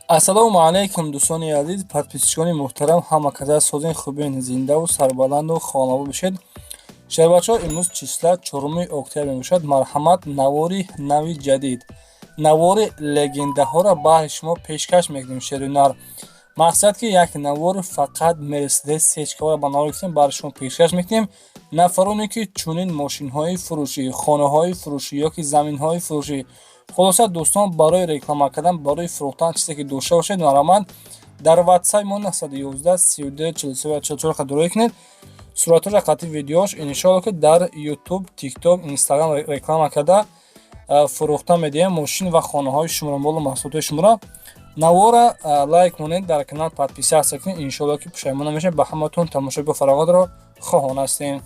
Ассалому алайкум, дӯстони азиз, подписчикони муҳтарам, ҳама каса созин, хубин, зиндаву сарбаланду хонавод бошед. Шербачаҳо, имрӯз числа 4 октябр мебошад. Марҳамат, навори нави ҷадид, навори легендаҳоро баҳри шумо пешкаш мекунем. Шерунар мақсад ки як навор фақат Мерседес сечкаҳоро ба навор гирифтем, баҳри шумо пешкаш мекунем. Нафароне ки чунин мошинҳои фурӯшӣ, хонаҳои фурӯшӣ ёки заминҳои фурӯшӣ, хулоса дӯстон, барои реклама кардан, барои фурӯхтан чизе ки дошта бошед, марҳамат, дар ватсап мо 911 32 43 44 қадр кунед. Суратҳоша қатъи видеош иншоалло ки дар Ютуб, Тикток, Инстаграм реклама карда фурӯхта медиҳем мошин ва хонаҳои шуморо, молу маҳсулотҳои шуморо. Навора лайк монед, дар канал подписаться кунед, иншоалло ки пушаймон намешавед. Ба ҳаматон тамошои бофароғатро хоҳон ҳастем.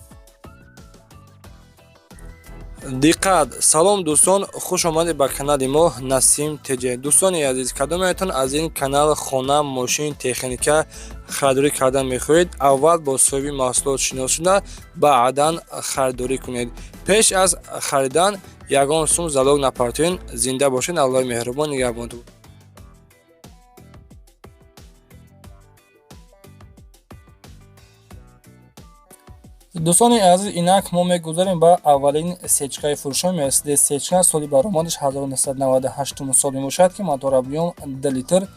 Диққат! Салом, дӯстон, хуш омадед ба канали мо Насим ТЖ. Дӯстони азиз, кадометон аз ин канал хона, мошин, техника харидорӣ кардан мехоҳед, аввал бо соҳиби маҳсулот шинос шуда, баъдан харидорӣ кунед. Пеш аз харидан ягон сум залог напартоед. Зинда бошед, Аллоҳи меҳрубон нигаҳбонтон. Дӯстони азиз, инак мо мегузарем ба аввалин сечкаи фурӯшон. Мерседес сечка, соли баромадаш 1998 сол мебошад, ки мотор объём 2 литр,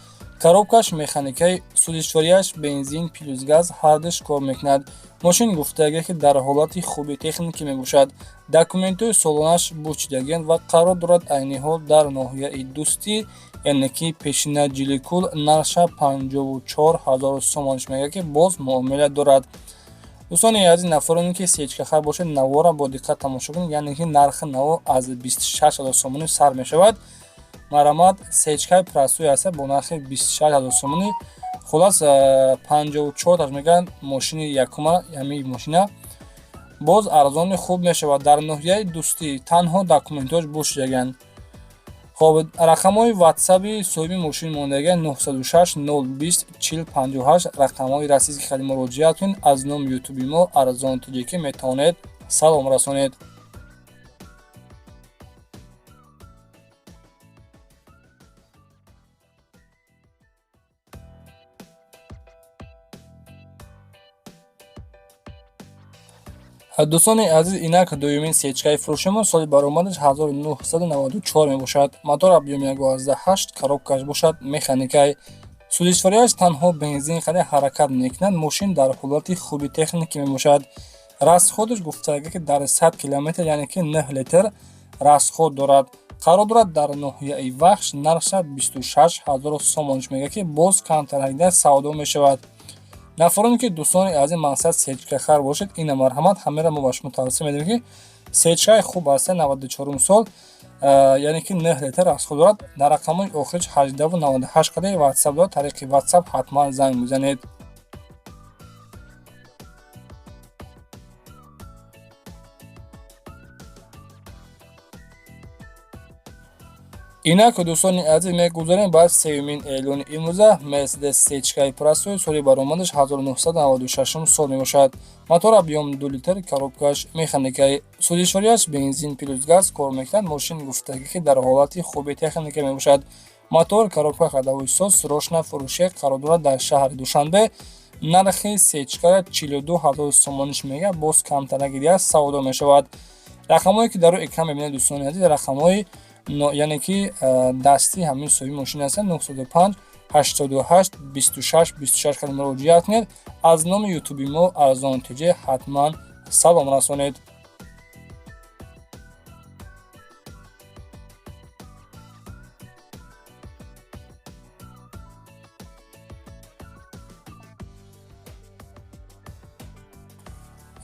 коробкаш механикаи, сӯзишворияш бензин плюс газ ҳардуш кор мекунад. Мошин гуфтагӣ ки дар ҳолати хуби техникӣ мебошад. Документҳои солонаш бучидагианд ва қарор дорад айни ҳол дар ноҳияи Дӯстӣ, яъне ки пешина Ҷиликул. Нархша 54 ҳазор сомониш мегӯяд, ки боз муомила дорад. Дӯстони азиз, нафароне ки сечкахар бошед, навора бо диққат тамошо кунед, яъне ки нархи наво аз 26 ҳазор сомонӣ сар мешавад. Марҳамат, сечкаи простой аста бо нархи 26 ҳазор сомонӣ. Хулас, 54 мегӯянд мошини якума. Ҳамин мошина боз арзони хуб мешавад. Дар ноҳияи Дӯстӣ, танҳо документҳош бошидагианд. Хоб, рақамҳои ватсаби соҳиби мошин мондагия 906 020 40 58. Рақамҳои российский хади муроҷиат кунед. Аз номи ютуби мо Арзон Тоҷикӣ метавонед салом расонед. Дӯстони азиз, инак дуюмин сечкаи фурӯши мо, соли баромадаш 1994 мебошад. Мотор объём 1,8, коробкаш бошад механикай, сӯзишворияш танҳо бензин хади ҳаракат мекунад. Мошин дар ҳолати хуби техникӣ мебошад. Расходаш гуфтага ки дар 100 километр, яъне ки 9 литр расход дорад. Қарор дорад дар ноҳияи Вахш. Нархша 26 ҳазор сомониш мегӯяд, ки боз камтар савдо мешавад. Нафароне ки, дӯстони аз ин мақсад, сечкахар бошед, ина марҳамат, ҳамеро мо ба шумо тавсия медиҳем, ки сечкаи хуб аста, 94 сол, яъне ки 9 литр расход дорад. Дар рақамҳои охириш 1898 қадаи ватсап дорад, тариқи ватсап ҳатман занг бизанед. Инак, дӯстони азиз, мегузарем ба сеюмин эълони имрӯза. Мерседес сечкаи простой, соли баромадаш 1996 сол мебошад. Мотор объём 2 литр, коробкаш механикаи, сӯзишворияш бензин плюс газ кор мекунад. Мошин гуфтагӣ ки дар ҳолати хуби техника мебошад. Мотор, коробка ходовой соз, срочно фурӯшӣ. Қарор дорад дар шаҳри Душанбе. Нархи сечкара 42 ҳазор сомониш мегӯяд, боз камтар гирия савдо мешавад. Рақамҳое ки дар рӯи экран мебинед, дӯстони азиз, рақамҳои, яъне ки дасти ҳамин соҳиби мошин ҳастанд: 905 88 26 26 кад муроҷиат кунед. Аз номи ютуби мо Арзон ТЖ ҳатман салом расонед.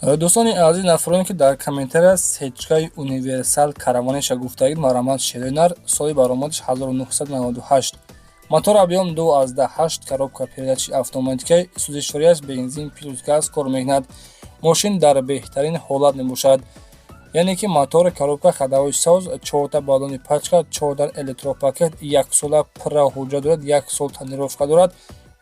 Дӯстони азиз, нафароне ки дар комментария сечкаи универсал караванеша гуфтагид, марҳамат, шеринар, соли баромадаш 1998, мотор объём 2,8, коробка передачи автоматикаи, сӯзишворияш бензин плюс газ кор мекунад. Мошин дар беҳтарин ҳолат мебошад, яъне ки мотор, коробка ходовой соз, чорта баллони пачка, чордар электропакет, яксола пурра ҳуҷҷат дорад, як сол тонировка дорад,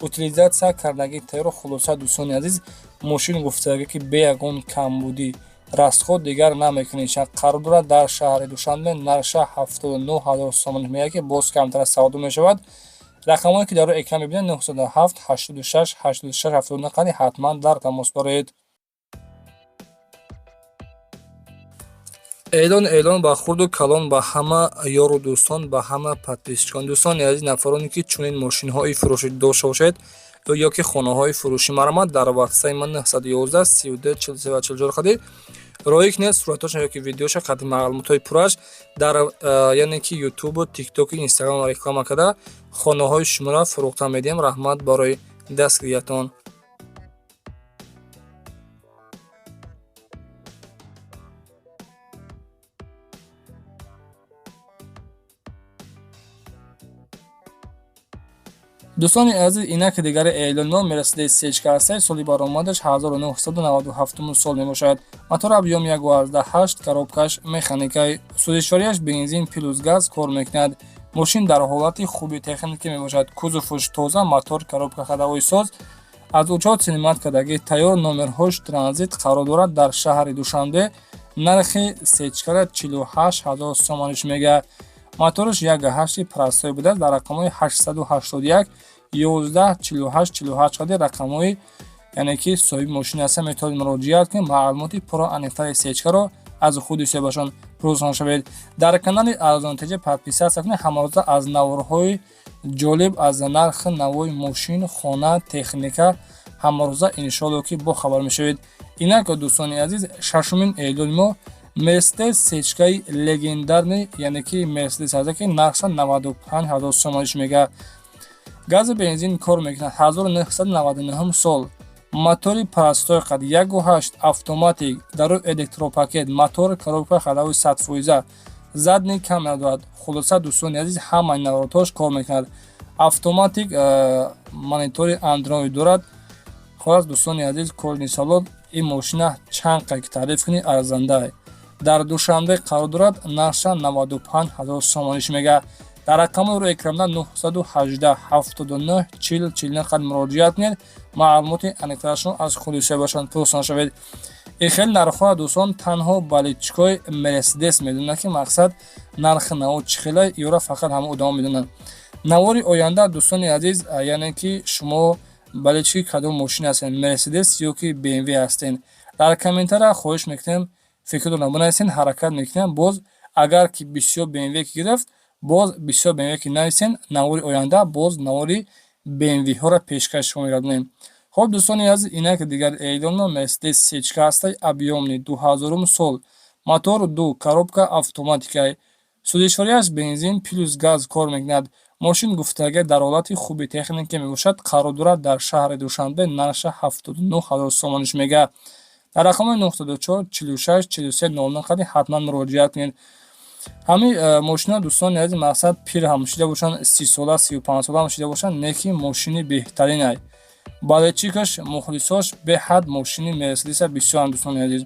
утилизация кардагӣ тайёр. Хулоса, дӯстони азиз, мошин гуфтагӣ ки бе ягон камбудӣ, расход дигар намекунед. Қарор дорад дар шаҳри Душанбе. Нархша 79 ҳазор сомон мегӯяд, ки боз камтар савдо мешавад. Рақамҳое ки дар рӯи экран мебинед 907 86 86 79 қади ҳатман дар тамос бароед. Эълон, эълон ба хурду калон, ба ҳама ёру дӯстон, ба ҳама подписчикон. Дӯстони азиз, нафароне ки чунин мошинҳои фурӯшӣ дошта бошед ё ки хонаҳои фурӯшӣ, марҳамат, дар ватсаи ман 911 32 43 ва 44 қади роҳӣ кунед суратҳоша ё ки видеоша қади маълумотҳои пурраш дар, яъне ки ютубу, тиктоку, инстаграм реклама карда, хонаҳои шуморо фурӯхта медиҳем. Раҳмат барои дастгириятон. Дӯстони азиз, инак дигари эълонҳо. Мерседес сечка ҳастад, соли баромадаш 1997 сол мебошад. Мотор объём 1,8, коробкаш механикаи, сӯзишворияш бензин плюс газ кор мекунад. Мошин дар ҳолати хуби техникӣ мебошад, кузоваш тоза, мотор, коробка, ходовой соз, аз учёт снимать кардагӣ тайёр, номерҳош транзит, қарор дорад дар шаҳри Душанбе. Нархи сечкара 48 000 сомониш мега. Мотораш 1,8 простой будааст. Дар рақамҳои 881 11 48 48 қади рақамҳои, яъне ки соҳиби мошин ҳастан, метавонед муроҷиат кунед, маълумоти пурра аниқтари сечкаро аз худи соҳибашон пурсон шавед. Дар канали Арзон ТЖ подписаться кунед, ҳамарӯза аз наворҳои ҷолиб, аз нархи навои мошин, хона, техника ҳамарӯза иншоалло ки бохабар мешавед. Инак, дӯстони азиз, шашумин эълони мо Мерседес сечкаи легендарный, яъне ки Мерседес ҳаста, ки нархша 95 000 сомониш мега. Газу бензин кор мекунад, 1999 сол, мотори простой қад 1,8, автоматик, дару электропакет, мотор, коробка ходовой 100%, задний камера дорад. Хулоса, дӯстони азиз, ҳамаи наворотҳош кор мекунад, автоматик, монитори андроид дорад. Холас, дӯстони азиз, кожаный салон. Ин мошина чанд қад ки таъриф кунӣ, арзанда. Дар Душанбе қарор дорад, нархша 95 000 сомониш мега. Дар рақамҳои рӯи экранда 918 79 40 49 қад муроҷиат кунед, маълумоти аниқтарашон аз худи соҳибашон пурсон шавед. Ин хел нархҳоа, дӯстон, танҳо болельщикои Мерседес медонанд, ки мақсад нархи наво чӣ хела, ёра фақат ҳама одамо медонанд. Навори оянда, дӯстони азиз, яъне ки шумо болельщики кадом мошин ҳастед, Мерседес ё ки БМВ ҳастед, дар комментария хоҳиш мекунем, фикртонро бинависед. Ҳаракат мекунем, боз агар ки бисёр БМВ ки гирифт, боз бисёр БМВ ки нависен, навори оянда боз навори БМВ-ҳоро пешкаш шумо мегардонем. Хоб, дӯстони азиз, инак дигар эълонно. Мерседес сечка ҳастай, объёмный, 2000-ум сол, мотор ду, коробка автоматикай, сӯзишворияш бензин плюс газ кор мекунад. Мошин гуфтага дар ҳолати хуби техникӣ мебошад, қарор дорад дар шаҳри Душанбе, нархша 79 000 сомониш мега. Дар рақамҳои 904 46 43 00 қади ҳатман муроҷиат кунед. Ҳамин мошинҳо, дӯстони азиз, мақсад пир ҳам шида бошанд, 30 сола, 35 сола ҳам шида бошанд, не ки мошини беҳтаринай. Болельщикаш, мухлисош беҳад мошини Мерседеса бисёранд, дӯстони азиз.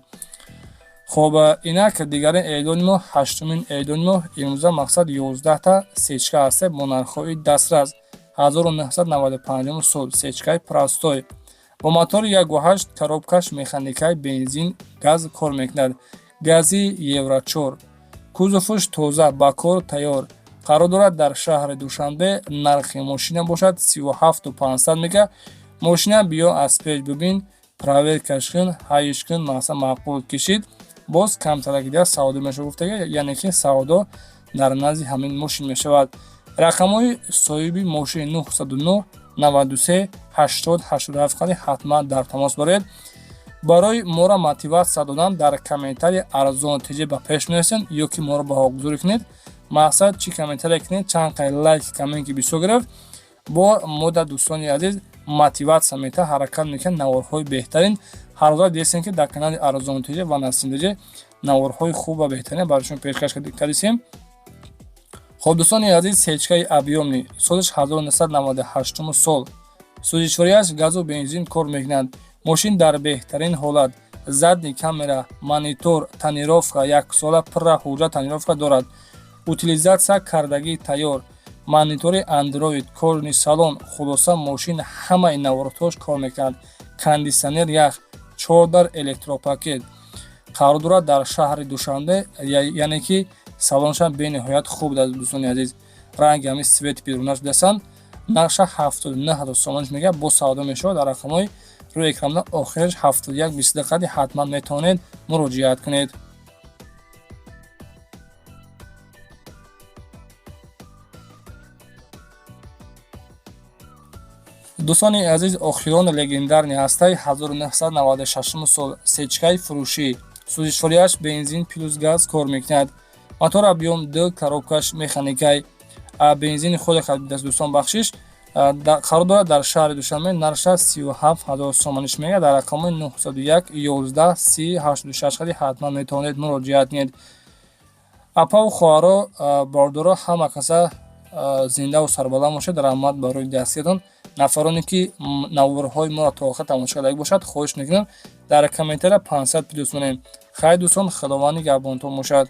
Хоб, инак дигари эълони мо, ҳаштумин эълони мо имрӯза. Мақсад 11-та сечка ҳаста бо нархҳои дастрас. 1995 сол, сечкаи простой бо мотори 1,8, коробкаш механикаи, бензин газ кор мекунад, гази евро 4, кузоваш тоза, ба кор тайёр, қарор дорад дар шаҳри Душанбе. Нархи мошина бошад 37 500 мега. Мошина биё, аз пеш бибин, проверкаш кун, ҳайиш кун, мақсад маъқул кишид, боз камтаракида савдо мешавад гуфтага, яъне ки савдо дар назди ҳамин мошин мешавад. Рақамҳои соҳиби мошини 909 93 80 87 қади ҳатман дар тамос бароед. Барои моро мотиватсия додан дар комментария Арзон ТЖ ба пеш менависед ё ки моро баҳогузорӣ кунед. Мақсад чӣ комментария кунед, чанд қай лайк, коммент ки бисёр гирифт, бо мода, дӯстони азиз, мотиватсия метаҳад, ҳаракат мекунад наворҳои беҳтарин. Ҳаррӯза дидестем, ки дар канали Арзон ТЖ ва Насим ТЖ наворҳои хуб ва беҳтарин барои шумо пешкаш кардисем. Хоб, дӯстони азиз, сечкаи объёмный, солаш 1998 сол, сӯзишворияш газу бензин кор мекунад. Мошин дар беҳтарин ҳолат, задний камера, монитор, тонировка яксола, пурра ҳуҷҷат, тонировка дорад, утилизатсия кардагӣ тайёр, монитори андроид, кожаный салон. Хулоса, мошин ҳамаи наворотҳош кор мекунад, кондитсионер, ях, чордар, электропакет, қарор дорад дар шаҳри Душанбе. Яъне ки салоншам бениҳоят хуб, дӯстони азиз, ранги ҳамин цвет берунаш будастанд. Нархша 79 ҳазор сомониш мега, бо савдо мешавад. Дар рақамҳои рӯи экранда охираш 71 22 қади ҳатман метавонед муроҷиат кунед. Дӯстони азиз, охирон легендарный ҳастаи 1996 сол сечкаи фурӯшӣ. Сӯзишвориаш бензин плюс газ кор мекунад. Мотор объём д, коробкаш механикай, бензини худ харидааст. Дӯстон, бахшиш, қарор дорад дар шаҳри Душанбе. Нархша 37 ҳазор сомониш мега. Дар рақамҳои 901 11 30 86 қади ҳатман метавонед муроҷиат кунед. Апаву хоҳаро, бордоро, ҳама каса зиндаву сарбаланд бошед. Раҳмат барои дастгиратон. Нафароне ки наворҳои моро то охир тамошо кардаги бошад, хоҳиш мекунам, дар комментария 500 плюс монем. Хайр, дӯстон, Худованд нигаҳбонтон бошад.